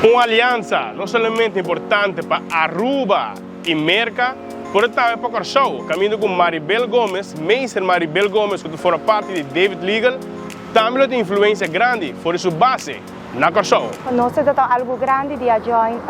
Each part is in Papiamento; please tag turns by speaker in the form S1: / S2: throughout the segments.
S1: Un aliansa no solamente importante pa Aruba y Merca, pero tambe pa Corsou, caminda cu Maribel Gomez, Meester Maribel Gomez, cu ta forma parti di David Legal, tambe lo tin influencia grandi for di su base na Corsou.
S2: Pa nos e ta algo grandi di a join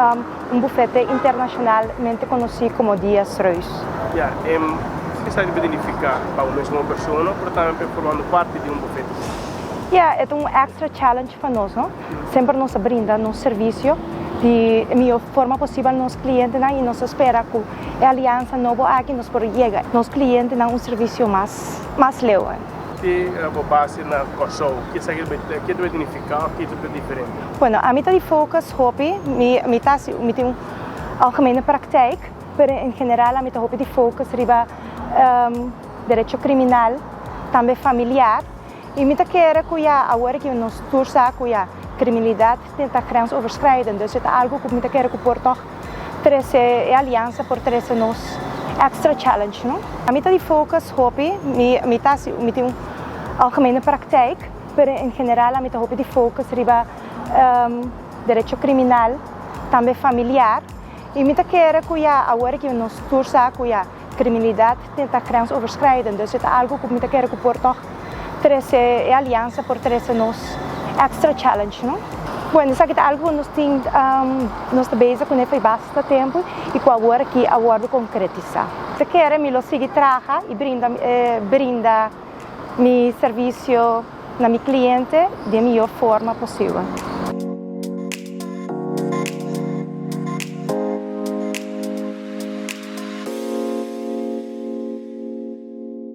S2: un bufete internacionalmente conoci como Diaz Reus.
S1: Ja, kico esaki ta significa pa bo mes como persona, pero tambe formando parti di un bufete?
S2: Ja, e ta un extra challenge pa nos, no? Semper nos a brinda nos servicio di miho forma posibel nos clientenan y nos ta spera cu e aliansa nobo aki nos por yega nos clientenan un servicio mas mas leu.
S1: Ki bo base na Kòrsou? Ki esaki ke ta signifiká òf ke ta diferente?
S2: Bueno, ami ta di focus hopi, mi mi ta hasi mi tin un algemene praktijk, pero en general ami ta hopi di focus riba derecho kriminal, tambe familiar, y mi ta kere ku ya awor aki nos tur sa ku ya kriminalidat ta grensoverschrijdend, dus e ta algu ku mi ta kere ku por tòg trese e aliansa por trese nos extra challenge, no? Ami ta di focus hopi, mi mi ta hasi mi tin un algemene praktijk, pero en general ami ta hopi di focus riba derecho kriminal, tambe familiar, y mi ta kere ku ya awor aki nos tur sa ku ya kriminalidat ta grensoverschrijdend, dus e ta algu ku mi ta kere ku por tòg trese e aliansa por trese nos extra challenge, no? Bueno, esaki ta algu ku nos tin nos ta bezig kuné for basta tempu i ku awor aki a wòrdu konkretisá. Ta kere mi lo sigui traha i brinda brinda mi servisio na mi kliente di e mihó forma posibel.